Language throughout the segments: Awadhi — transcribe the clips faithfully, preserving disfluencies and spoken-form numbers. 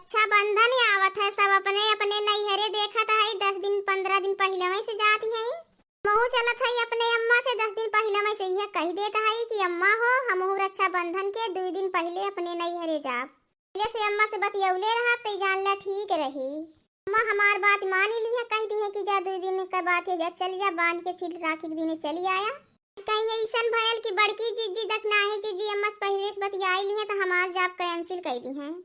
रक्षाबंधन आवत है, सब अपने अपने नैहरे देखत है, दस दिन पन्द्रह दिन पहिलवे से जात है। महू चलत है अपने अम्मा से, दस दिन पहिलवे से यह कह देत है कि अम्मा हो, हमहू रक्षाबंधन के दुई दिन पहिले अपने नैहरे जाब। पहिले से अम्मा से बतियौले रहा, तै जान ला ठीक रही। अम्मा हमार बात मानी ली है, कह दी है कि जा दुई दिन का बात है, जा चल जा, बांध के फिर राखी के दिने चली आया। कहीं ऐसन भयल कि बड़की जिज्जी दखनाही जिज्जी अम्मा से पहिले से बतियाई ली है, तो हमार जाब cancel कर दी है।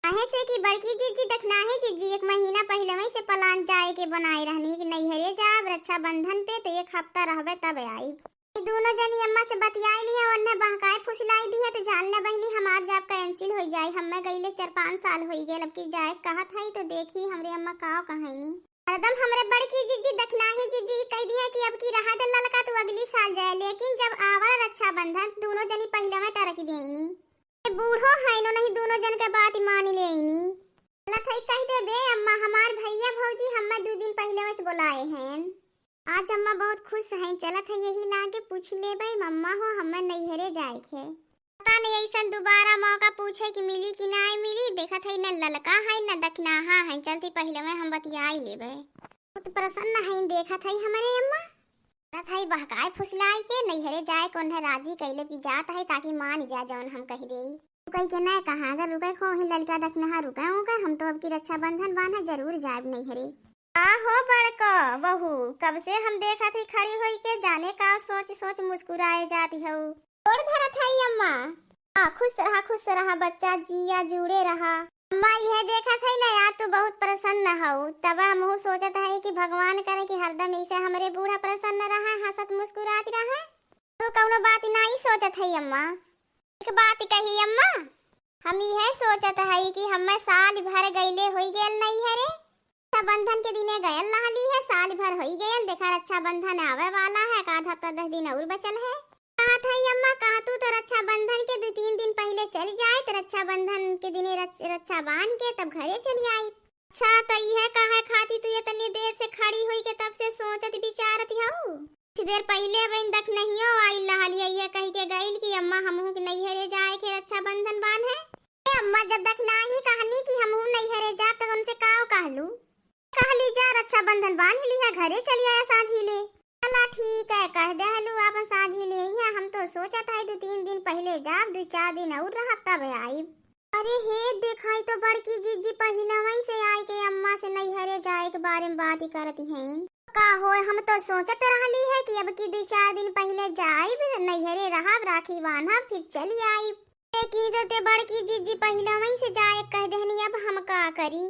काहे से कि बड़की जिज्जी दखनाही जिज्जी एक महीना पहिले वहीं से plan जाए के बनाए रहनी कि नैहरे जाब रक्षाबंधन पे, तो एक हफ्ता रहबे तब आइब। ई दोनों जनी अम्मा से बतियाई ली है, उन्हें बहकाए फुसलाई दी है, तो जान ले बहिनी हमार जाब cancel हो जाए। हमें गईले चार पाँच साल हो गए, अब की जाए कहत है, तो देखी हमरे अम्मा काव कहनी। हरदम हमरे बड़की जिज्जी दखनाही जिज्जी कह दी है कि अब की रहा दे ललका, तू अगली साल जाए, लेकिन जब आवा रक्षाबंधन दोनों जनी पहिले में टरक देनी। ए बूढ़ो है नो, नहीं दोनों जन के बात मान लेनी। चलत है कह देबे अम्मा, हमार भैया भौजी हमें दो दिन पहिले से बुलाए हैं। आज अम्मा बहुत खुश हैं, चलत है यही लागे पूछ लेबे, अम्मा हो हमें नैहरे जाए के। पता नहीं ऐसन दोबारा मौका पूछे कि मिली कि नहीं मिली, देखत है न ललका है न दखनाहा है, चलती पहिले में हम बतियाई लेबे। बहुत प्रसन्न है, देखत है हमरे अम्मा। चलत है बहकाए फुसलाई के नैहरे जाए को उन्हें राजी कैले की जात है, ताकि मान जा जौन हम कह देई। रुकई के न कहाँ, अगर रुकई को वहीं ललका दखनाहा रुके होके, हम तो अब की रक्षाबंधन बान्हे जरूर जाब नैहरे। का हो बड़को बहू, कब से हम देखत ही खड़ी होई के, जाने का सोच सोच मुस्कुराए जाती हऊ। गोड़ धरत हई अम्मा। आ, खुश रहा, खुश रहा बच्चा, जिया जुड़े रहा। अम्मा, यह देखत हई ना यार, तू बहुत प्रसन्न हऊ, तब हमहू सोचत हई कि भगवान करे कि हरदम ऐसे हमरे बूढ़ा प्रसन्न रहे, हंसत मुस्कुरात रहे। तू कौनो बात नाई सोचत हई अम्मा? एक बात कही अम्मा, हम यह सोचत हई कि हमें साल भर गईले होई गेल नैहरे, रक्षाबंधन के दिने गयल रहली है, साल भर होई गयल, देखा रक्षाबंधन आवे वाला है, एक आध हफ्ता दस दिन और बचल है। कहत हई अम्मा, कहा तू तो रक्षाबंधन के दो तीन दिन पहिले चल जाए, तो रक्षाबंधन के दिने रच-, रक्षा बांध के तब घरे चल जाए। अच्छा, तो यह काहे खाती तू इतनी देर से खड़ी हुई के तब से सोचत विचारत हऊ? कुछ देर पहिले अब इन दखनहियो आइल रहल है, यह कह के गइल कि अम्मा हमहू के नैहरे जाए के रक्षाबंधन बान्हे। ए अम्मा, जब दखनाही कहनी कि हमहू नैहरे जाब, तो उनसे काव कहलू? कहली जा रक्षाबंधन बांध लिहा, घरे चली आया साँझी ले। चला ठीक है, कह देहलू आपन साँझी ले अइहा। हम तो सोचत है दो तीन दिन पहिले जाब, दो चार दिन और रहब तब आइब। अरे हे, देखाई तो बड़की जीजी पहिलवई से आए के अम्मा से नैहरे जाए के बारे में बात ही करत हैं। का होय, हम तो सोचत रहली है कि अब की दो चार दिन पहिले जाइब, नैहरे रहब, राखी बांधब, फिर चली आइब। लेकिन तो ते बड़की जीजी पहिलवई से जाए कह देहनी, अब हम का करी?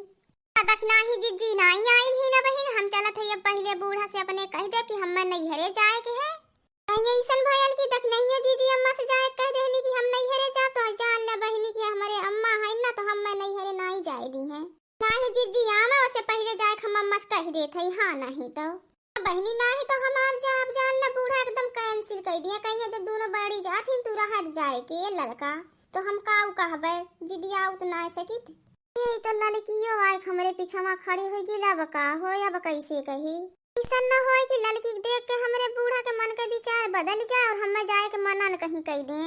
आ दखनाही जीजी नाई आइन ही ना बहिन, हम चलत है अब पहिले बूढ़ा से अपने कह दे कि हमें नैहरे जाए के है। कहीं ऐसन भयल कि दखनहियो जीजी अम्मा से जाए कह देहनी कि हम नैहरे जाब, तो जान ले बहिनी कि हमरे अम्मा है ना, तो हमें नैहरे नाई जाए दी है। नाही जीजी आवे, ओसे पहिले जाए हम अम्मा से कह देत है, हाँ नहीं तो। बहिनी नाही तो हमार जाब जान ले बूढ़ा एकदम cancel कर दिया, कहीं जब दोनों बड़ी जात ही तू रहत जाए के ललका, तो हम काऊ कहबे, जिदिया उतना सकित। ये तो ललकियो आए हमरे पिछवा खड़ी हो गई, अब का हो, अब कैसे कही? ऐसन न होए कि ललकी के देख के हमरे बूढ़ा के मन के विचार बदल जाए और हमें जाए के मना न कहीं कह दे।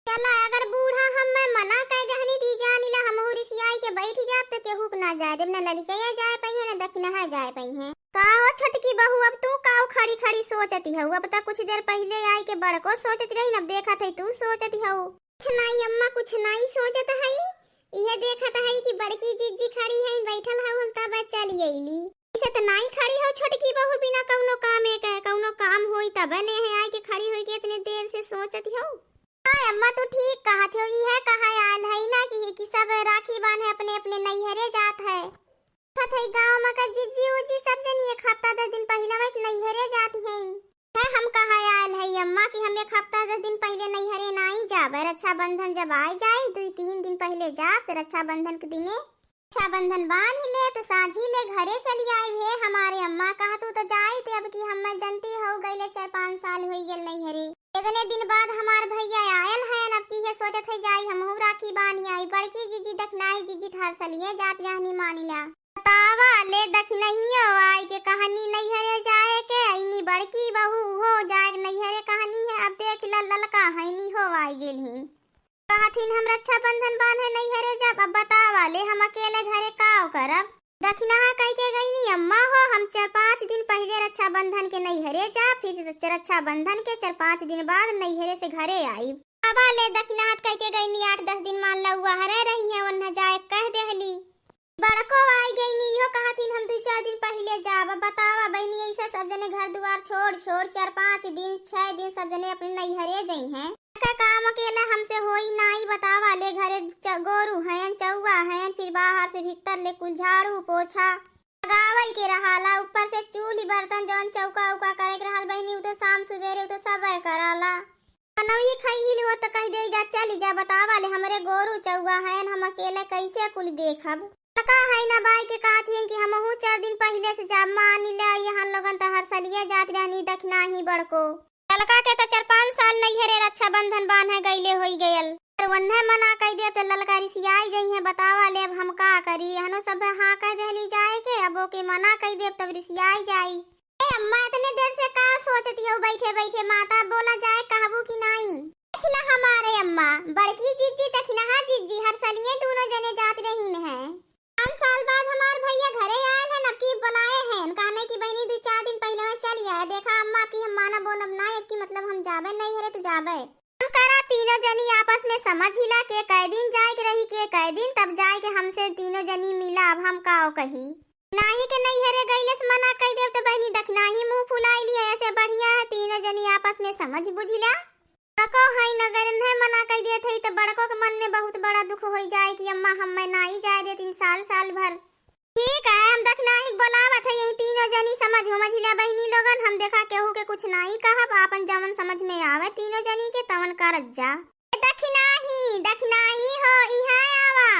चला, अगर बूढ़ा हमें मना कह दहनी ती जानी ला, हमहू रिसियाई के बैठ जाब, तो केहू के ना जाए देब, न ललकैया जाए पइहे, न दखिनहा जाए पइहे। का हो छोटकी बहू, अब तू काऊ खड़ी खड़ी सोचती हऊ? अब तक कुछ देर पहिले आई के बड़को सोचत रही, अब देखत है तू सोचती हऊ। कुछ नाई अम्मा, कुछ नाई सोचत हई, इहे देखत हई कि बड़की जीजी खड़ी है, बैठल हऊ, हम तब चली अइली। इसे त नाई खड़ी हऊ छोटकी बहू, बिना कौनो कामे के, कौनो काम होई तब ने है आई के खड़ी होई के इतने देर से सोचत हऊ। हाँ अम्मा, तू ठीक कहत हो, इहे कहा आयल है ना कि, कि सब राखी बांधे अपने अपने नैहरे जात है। देखत है गाँव में का जीजी उजी सब जनी एक हफ्ता दस दिन पहिला वैसे नैहरे जात हैं। है हम कहा आयल है अम्मा कि हम एक हफ्ता दस दिन पहिले नैहरे नाई जाब, रक्षाबंधन जब आए जाए, दो तीन दिन पहिले जाब, तो रक्षाबंधन के दिने, रक्षाबंधन बांध ले, तो साँझी ले घरे चली आइब। हे हमारे अम्मा, कहा तू तो जाई, ते अब की हमें जनती हो गईले, चार पाँच साल होई गेल नैहरे। इतने दिन बाद हमार भैया आयल है, अब की है सोचत है जाई, हमहू राखी बांध आई। बड़की जीजी दखनाही जीजी थार सलिए जात रहनी मानिला। बतावा ले दखिनहियो आई के कहनी नैहरे जाए के, अइनी बड़की बहू हो जाए नैहरे कहनी है। अब देख ल ललका हैनी हो आई गेल ही। कहथिन हम रक्षाबंधन बान्हे नैहरे जाब, अब बतावा ले हम अकेले घरे काव करब। दखिनहा कहि के गइनी, अम्मा हो, हम चार पाँच दिन पहिले रक्षाबंधन के नैहरे जाब, फिर रक्षाबंधन के चार पाँच दिन बाद नैहरे से घरे आइब। अब ले दखिनहा कहि के गइनी, आठ दस दिन मान लउआ हरे रहिहैं, ओन्हे जाए कहि देहली। बड़को आइ गइनी, इहो कहथिन हम दुइ चार दिन पहिले जाब। अब बतावा बहिनी, अइसे सब जने घर दुआर छोड़ छोड़ चार पाँच दिन, छह दिन सब जने अपने नैहरे जइहैं। का काम अकेले हमसे होई नाई, बतावा ले घरे च-, गोरू हयन, चउआ हयन, फिर बाहर से भीतर ले कुल झाड़ू पोछा लगावइ के रहाला, ऊपर से चूल्ही बर्तन जउन चौका उका करे के रहल बहिनी, उ तो शाम सुबेरे उ तो सबे कराला। मनउही खइहिल हो त कहि देइ जा, चलि जा, बतावा ले हमरे गोरू चउआ हयन, हम अकेले कइसे कुल देखब। ललका है ना बाइ के कहत हियन कि हमहू चार दिन पहिले से जाब, मानि ले, इहन लोगन त हर सलिए जात रहनी दखिनही बड़को। ललका के त चार पाँच साल नैहरे रक्षाबंधन बान्हे गइले होइ गयल। पर ओन्हे मना कइ देब त ललका रिसियाइ जइहैं, बतावा ले अब हम का करी, इहनो सब हाँ कहि देहली जाए के, अब ओके मना कइ देब तब रिसियाइ जाई। ए अम्मा, इतने देर से का सोचति हउ बैठे बैठे, माता बोला जाए कहबू कि नाई? देखिला हमारे अम्मा, बड़की जिज्जी दखिनहा जिज्जी हर सलिए दूनो जने जात रहिन हैं। पाँच साल बाद हमार भइया घरे आयल हैं, अब की बोलाए हैं, कहने की बहिनी दुइ चार दिन पहिले में चलि आए। देखा अम्मा, अब की हम मानब बोनब नाई, अब की मतलब हम जाबे नैहरे त जाबे। हम करा तीनों जनी आपस में समझिला के कै दिन जाए के रही, के कै दिन, तब जाए के हमसे तीनों जनी मिला। अब हम काव कही, नाहीं के नैहरे गइले से मना कइ देब त बहिनी दखिनही मुँह फुलाइ लिहे, ऐसे बढ़िया है तीनों जनी आपस में समझ बुझिला। बड़को है नगर इन्हें मना कइ देत है त बड़को के मन में बहुत बड़ा दुख होइ जाए कि अम्मा हम्मे नाई जाए देतिन साल साल भर। ठीक है, हम दखिनही बोलावत है, यही तीनों जनी समझ उमझिला बहिनी लोगन, हम देखा केहू के कुछ नाई कहब, आपन जवन समझ में आवे तीनों जनी के तवन करत जा। ए दखिनही, दखिनही हो, इहाँ आवा।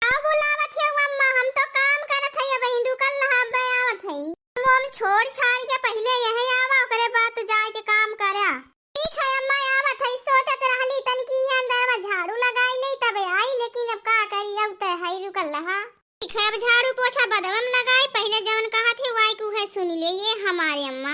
का बोलावत हउ अम्मा, हम तो काम करत हई, अबहिन रुकल रहा, अब्बे आवत हई। हम, हम छोड़ छाड़ के पहिले यही आवा, ओकरे बाद तू जाए के काम करा। ठीक है अम्मा, आवत हई, सोचत रहली तनिकी इहे अंदर में झाड़ू लगाई ले तबे आई, लेकिन अब का करी, अब ते हई रुकल रहा। ठीक है, अब झाड़ू पोछा बदवम लगाई, पहिले जवन कहत ही वाई कुहे सुन ले ये हमारे अम्मा।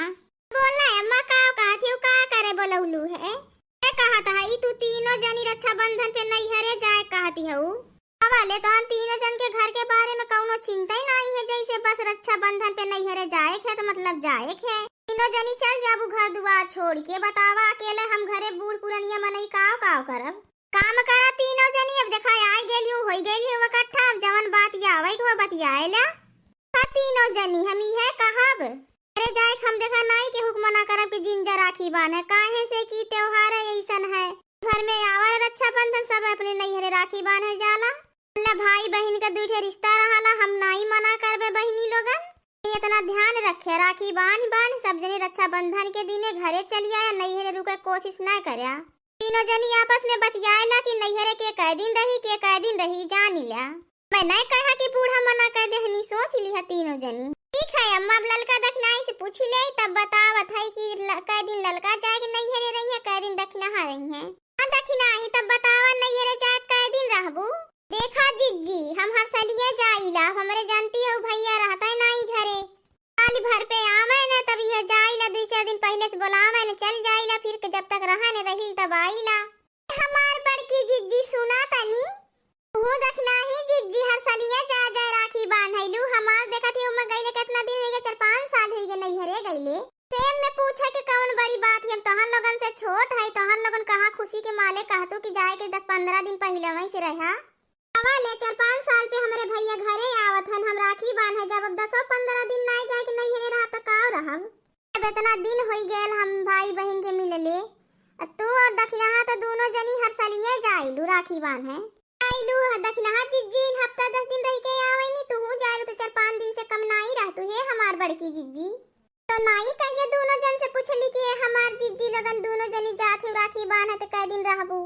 बोला अम्मा, का कहत ही, का करे बोलौलू है? ए, कहत हई, तू तीनों जनी रक्षाबंधन पे नैहरे जाए कहती हऊ। अब ले तो हम तीनों जन के घर के बारे में कौनो चिंता ही नाई है, जैसे बस रक्षाबंधन पे नैहरे जाए के है, तो मतलब जाए के है। तीनों जनी चल जाबू घर दुआर छोड़ के, बतावा अकेले हम घरे बूढ़ पुरनिया मनई काव काव करब? काम करा तीनों जनी, अब देखा आई गेलियो, होई गेलियो इकट्ठा, अब जवन बात आवे के हो बतियाए ला। का तीनों जनी हम इहे कहब? अरे जाए के हम देखा नाई केहू के मना करब कि जिन जा राखी बान्हे, काहे से कि त्योहार अइसन है, घर में आवा रक्षाबंधन सब अपने नैहरे राखी बान्हे जाला। अल्लाह भाई बहिन के दुइ ठे रिश्ता रहला, हम नाई मना करबे बहिनी लोगन। इतना ध्यान रखे, राखी बान्ह बान्ह सब जने रक्षाबंधन के दिने घरे चली आया, नैहरे रुके कोशिश ना करया। तीनों जनी आपस में बतियाए ला कि नैहरे के कै दिन रही, के कै दिन रही, जानी ला। मैं नहीं कहा कि बूढ़ा मना कर देहनी, सोच लिहा तीनों जनी। ठीक है अम्मा, अब ललका दखिनाही से पूछ ले, तब बतावत है कि ल-, कै दिन ललका जाए के नैहरे रही है, कै दिन दखिनहा रही है। हाँ दखिनही, तब बतावा नैहरे जाए कै दिन रहबू? देखा जिज्जी, हम हर सलिए जाइला, हमरे जानती हो भैया रहता है नाई घरे। साल भर पे आवे न, तब यह जाइला, दुइ चार दिन पहिले से बोलावे न, चल जाइला, फिर के जब तक रहा न रहिल तब आइला। हमार बड़की जिज्जी सुना तनी, तू दखिनही जिज्जी हर सलिया जा जा राखी बान्हैलू, हमार देखत ही उम्र गइले कितना दिन होइगे, चार पाँच साल होइगे नैहरे गइले। सेम में पूछे के कौन बड़ी बात है, हम तोहन लोगन से छोट है, तोहन लोगन कहाँ खुशी के माले कहतू कि जाए के दस पन्द्रह दिन पहिले वहीं से रहा। आवा ले, चार पाँच साल पे हमरे भैया घरे आवत हन, हम राखी बान्हे जब, अब दसो पन्द्रह दिन नाई जाए के नैहरे रहा त का रहब? अब इतना दिन होई गयल हम भाई बहिन के मिलले, आ तू और दखिनहा त दोनों जनी हर सलिए जाइलू राखी बान्हे। आइलू ह दखिनहा जिज्जी, हफ्ता दस दिन रह के आवे नी, तू जाइलू त चार पाँच दिन से कम नाई रहतू हे हमार बड़की जिज्जी। तो नाई कहिए दोनों जन से पूछली कि हे हमार जिज्जी लोगन, दोनों जनी जात हो राखी बान्हे त कै दिन रहबू?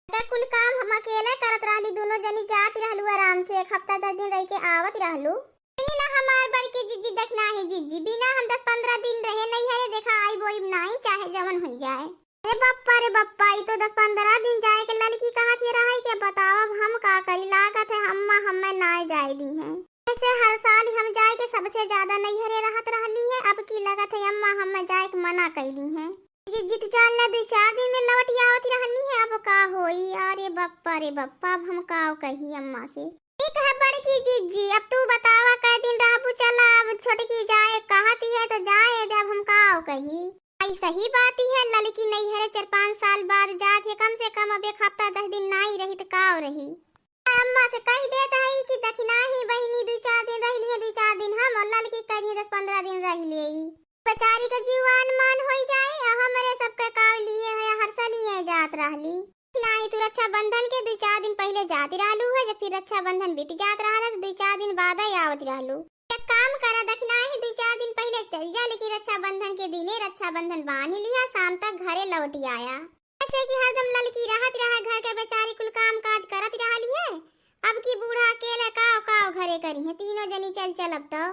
त कुल काम हम अकेले करत रहली, दोनों जनी जात रहलू आराम से, एक हफ्ता दस दिन रह के आवत रहलू। इनी ना हमार बड़की जिज्जी दखिनही जिज्जी, बिना हम दस पन्द्रह दिन रहे नैहरे देखा आई बोई नाई चाहे जवन होई जाए। अरे बप्पा रे बप्पा, ई तो दस पन्द्रह दिन जाए के ललकी कहत ये रहा है के बताओ, अब हम का करी, लागत है अम्मा हमें नाई जाए दिहैं। ऐसे हर साल हम जाए के सबसे ज्यादा नैहरे रहत रहली है, अब की लगत है अम्मा हमें जाए के मना कई दिहैं। जिज्जी त जान ला दुइ चार दिन में लौटि आवत रहनी है, अब का होई? अरे बप्पा रे बप्पा, अब हम काव कही अम्मा से। ठीक है बड़की जिज्जी, अब तू बतावा कै दिन रहबू? चला अब छोटकी जाए कहती है तो जाए दे, अब हम काव कही। आई सही बात ही है, ललकी नैहरे चार पाँच साल बाद जात है, कम से कम अब एक हफ्ता दस दिन नाई रही त काव रही। अम्मा से कहि देत हई कि दखिनाही बहिनी दुइ चार दिन रहि लिहे, दुइ चार दिन हम और ललकी कहि दिहे दस पन्द्रह दिन रहि लेई। बेचारी क जीवान मान होइ जाई और हमरे सबके काव लिहे है, हर साल लिहे जात रहली। नाहीं तू रक्षाबंधन के दुइ चार दिन पहिले जात रहलू है, जब फिर रक्षाबंधन बीत जात रहल है तो दुइ चार दिन बाद ही आवत रहलू। एक काम करा, दखिनाही दुइ चार दिन पहिले चल जा, लेकिन रक्षाबंधन के दिने रक्षाबंधन बांध लिहा, शाम तक घरे लौटि आया। जैसे कि हरदम ललकी रहत रहा घर के बेचारी, कुल काम काज करत रहली है। अब की बूढ़ा अकेले काव काव घरे करिहे, तीनों जनी चल चल अब तो।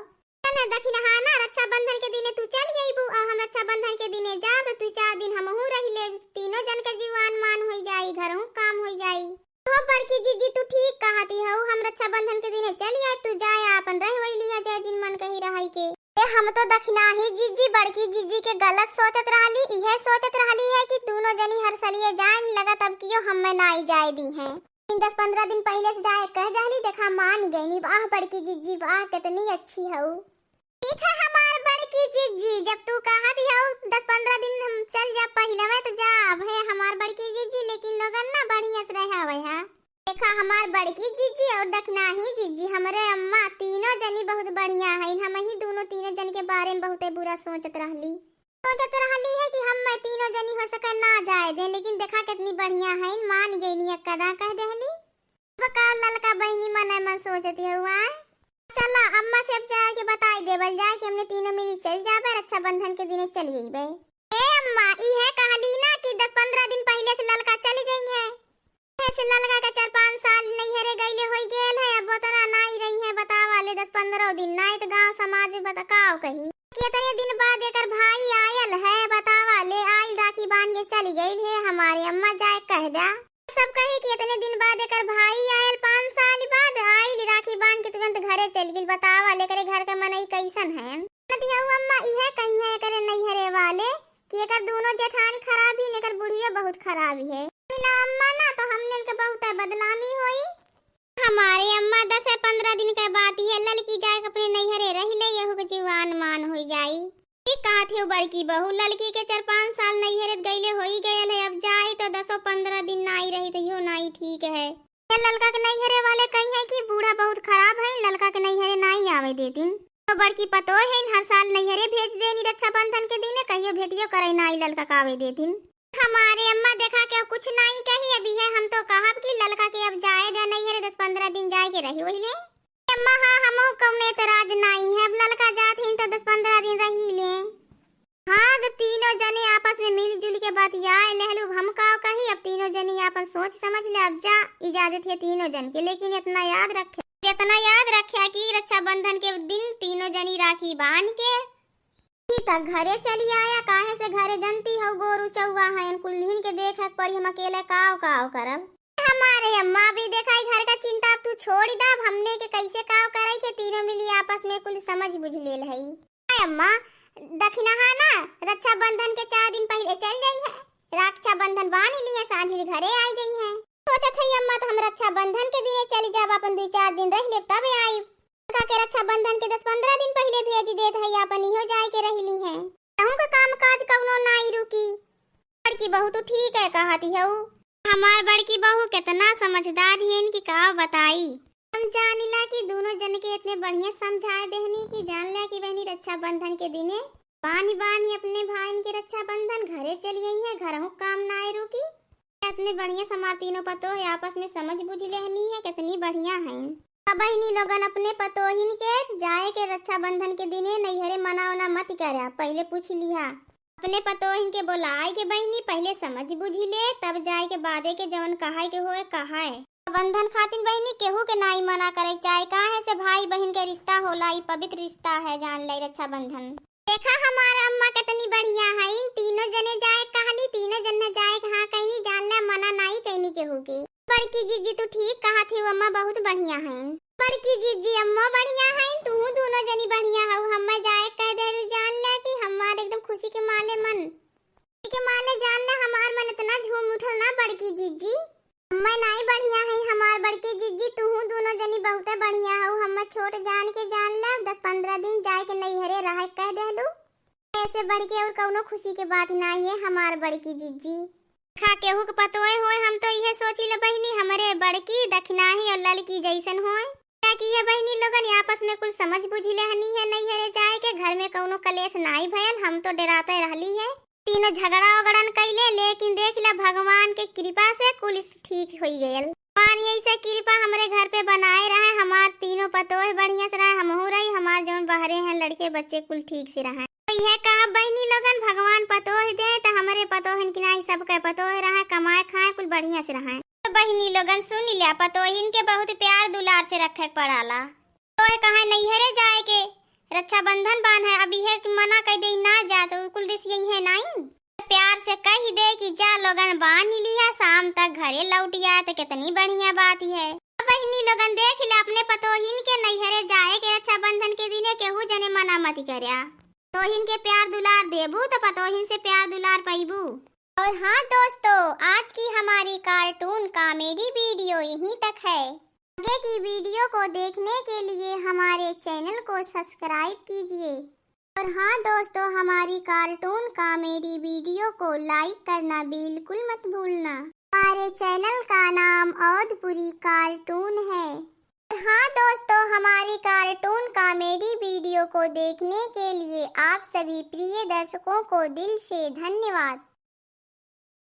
ना दखिनहा ना, रक्षाबंधन के दिने तू चल जइबू और हम रक्षाबंधन के दिने जाब, दुइ चार दिन हमहू रहि लेब, तीनों जन के जीवान मान होइ जाई, घरहू काम होइ जाई। हो बड़की जिज्जी, तू ठीक कहती हऊ, हम रक्षाबंधन के दिने चल आए, तू जाए आपन रह वही लिहा, जय दिन मन कही रहाई के। ए, हम तो दखिनाही जिज्जी, बड़की जिज्जी के गलत सोचत रहली, इहे सोचत रहली है कि दूनो जनी हर सलिए जाए लगत, अब कियो हमें नाई जाए दिहे। इन दस पन्द्रह दिन पहिले से जाए कह दहली, देखा मान गईनी। वाह बड़की जिज्जी, वाह कितनी अच्छी हऊ। ठीक है हमार बड़की जिज्जी, जब तू कहत हऊ दस पन्द्रह दिन हम चल जा पहिले में तो जा, अब है हमार बड़की जिज्जी, लेकिन लोगन ना बढ़िया से रहे आवे है। देखा हमार बड़की जिज्जी और दखिनाही जिज्जी, हमरे अम्मा तीनों जनी बहुत बढ़िया है, हम ही दूनो तीनों जन के बारे में बहुते बुरा सोचत रहली। सोचत रहली है कि हम मैं तीनों जनी हो सके ना जाए दे, लेकिन देखा कितनी बढ़िया है, मान गईनी, एक कदा कह देहली। अब का ललका बहिनी मने मन सोचती हऊ आए? चला अम्मा से अब जाए के बताई देवल जाए कि हमने तीनों मिली चल जाबे, रक्षाबंधन के दिने चल जइबे। ए अम्मा, ई है कहली ना कि दस पन्द्रह दिन पहिले से ललका चल जइहे। ऐसे ललका के चार पाँच साल नैहरे गईले होई गेल है, अब ओतना नाई रही है, बतावा ले दस पन्द्रह दिन नाई तो गाँव समाज में बता काव कही कि इतने दिन बाद एकर भाई आयल है, बतावा ले आइल राखी बांध के चली गइल है, हमारे अम्मा जाए कह दा। सब कही कि इतने दिन बाद एकर भाई आयल, पाँच साल बाद आइल, राखी बांध के तुरंत घरे चल गइल। बतावा ले, एकरे घर के मनई कैसन हैं? नदिया अम्मा इहे कही है एकरे नैहरे वाले कि एकर दोनों जेठानी खराब ही, एकर बुढ़िया बहुत खराब है। मिला अम्मा ना तो हमने इनके बहुत बदनामी होई। हमारे अम्मा दस पन्द्रह दिन के बात ही है, ललकी जाए के अपने नैहरे रह ले, यहू के जीवान मान होई जाई। ठीक कहत हो बड़की बहू, ललकी के चार पाँच साल नैहरे गईले होई गयल है, अब जाई तो दसो पन्द्रह दिन नाई रही तो इहो नाई ठीक है। ये ललका के नैहरे वाले कही है कि बूढ़ा बहुत खराब है, ललका के नैहरे नाई आवे देतिन। तो बड़की पतोह है, हर साल नैहरे भेज देनी रक्षाबंधन के दिने, कहियो भेटियो करे नाई ललका का आवे देतिन। हमारे अम्मा देखा के कुछ नाई कही, अभी है हम तो कहब कि ललका के अब जाए दे नैहरे, दस पन्द्रह दिन जाए के रही वही ने। अम्मा, हाँ, हमहू कौनो एतराज नाई है, अब ललका जात ही तो दस पन्द्रह दिन रही ले। हाँ, जब तीनों जने आपस में मिलजुल के बतियाए लेहलू, अब हम का कही, अब तीनों जने आपन सोच समझ ले, अब जा, इजाजत है तीनों जन के, लेकिन इतना याद रखे, इतना याद रखे कि रक्षाबंधन के दिन तीनों जनी राखी बांध के सीता घरे चली आया, काहे से घरे जनती हो, गोरू चौवा हैं, कुल्हिन के देखे के पड़ी, हम अकेले काव काव करब। हमारे अम्मा भी देखाई घर का चिंता, अब तू छोड़ दा, अब हमने के कैसे काव करे के, तीनों मिली आपस में कुल समझ बुझ लेल हई। हाय अम्मा, दखिनहा ना, रक्षाबंधन के चार दिन पहिले चल जाई है, रक्षाबंधन बांध ली है, सांझी घरे आई जाई है। सोचत है अम्मा तो हम रक्षाबंधन के दिने चली जाब, अपन दुई चार दिन रह लेब तब आइब। का के रक्षाबंधन के दस पन्द्रह दिन पहिले भेज देत है, अपन इहो जाए के रह ली है। कहूँ का काम काज कौनो नाई रुकी। बड़की बहू तू ठीक है कहती हऊ। हमार बड़की बहू कितना समझदार हिन कि का बताई। हम जानिला कि दूनो जन के इतने बढ़िया समझाए देहनी कि जान लिया कि बहनी रक्षाबंधन के दिने बानी बानी अपने भाईन के रक्षाबंधन घरे चली आई है, घरहू काम नाई रुकी। इतने बढ़िया समार तीनों पतोह आपस में समझ बुझ लेहनी है, कितनी बढ़िया हईन। अब बहिनी लोगन अपने पतोहिन के जाए के रक्षाबंधन के दिने नैहरे मना ओना मत करा, पहिले पूछ लिहा। अपने पतोहिन के बोलाए के बहिनी पहिले समझ बुझ ले, तब जाए के बादे के जवन कहाए के होए कहाए। रक्षाबंधन खातिन बहिनी केहू के नाई मना करे के चाहे, काहे से भाई बहिन के रिश्ता होला, ई पवित्र रिश्ता है, जान ले रक्षाबंधन। देखा हमार अम्मा कितनी बढ़िया है, इन तीनों जने जाए कहली, तीनों जने जाए के हाँ कहनी, जान ले मना नाई कहनी केहू के। बड़की जीजी तू ठीक कहत हऊ अम्मा, बहुत बढ़िया है। बड़की जीजी अम्मा बढ़िया है, तू दोनों जनी बढ़िया हऊ, हम्मे जाए कह देलू, जान ले कि हमार एकदम खुशी के माले मन, खुशी के छोट जान के जान ले, दस पन्द्रह दिन जाए के नैहरे रहे कह देहलू। ऐसे बढ़ के और कौनो खुशी के बात नाहीं है हमार बड़की जिज्जी। खा केहू के पतोए होए, हम तो इहे सोची ले बहिनी, हमरे बड़की दखिनाही और ललकी जैसन होए। क्या की है बहिनी लोगन, आपस में कुल समझ बुझ लेहनी है, नैहरे जाए के घर में कौनो कलेश नाहीं भयल, हम तो डराते रहली है। तीनों झगड़ा ओगड़न कैले, लेकिन देख ला भगवान के कृपा से कुल ठीक होई गयल। भगवान यही से कृपा हमरे घर पे बनाए रहे, हमार तीनों पतोह बढ़िया से रहे, हमहू रही, हमार जौन बहरे हैं लड़के बच्चे कुल ठीक से रहे। तो यह कहा बहिनी लोगन, भगवान पतोह दे तो हमरे पतोहन की नाहीं सबके पतोह रहे, कमाए खाए कुल बढ़िया से रहे। तो बहिनी लोगन सुन लिया, पतोहिन के बहुत प्यार दुलार से रखे के पड़ाला। तोहे कहाँ नैहरे जाए के, रक्षाबंधन बान्हे, अब इहे कि मना कइ देई ना जा, तो कुल रिसियइहे नाहीं। प्यार से कहि दे कि जा लोगन बान्हि लिहा, शाम तक घरे लौटि आए तो कितनी बढ़िया बात है। अब बहिनी लोगन देख ले अपने पतोहिन के नैहरे जाए के रक्षाबंधन के दिने केहू जने मना मत करया। पतोहिन के प्यार दुलार देबू तो पतोहिन से प्यार दुलार पइबू। और हाँ दोस्तों, आज की हमारी कार्टून कॉमेडी वीडियो यहीं तक है। आगे की वीडियो को देखने के लिए हमारे चैनल को सब्सक्राइब कीजिए। और हाँ दोस्तों, हमारी कार्टून कॉमेडी वीडियो को लाइक करना बिल्कुल मत भूलना। हमारे चैनल का नाम औधपुरी कार्टून है। और हाँ दोस्तों, हमारी कार्टून कॉमेडी वीडियो को देखने के लिए आप सभी प्रिय दर्शकों को दिल से धन्यवाद।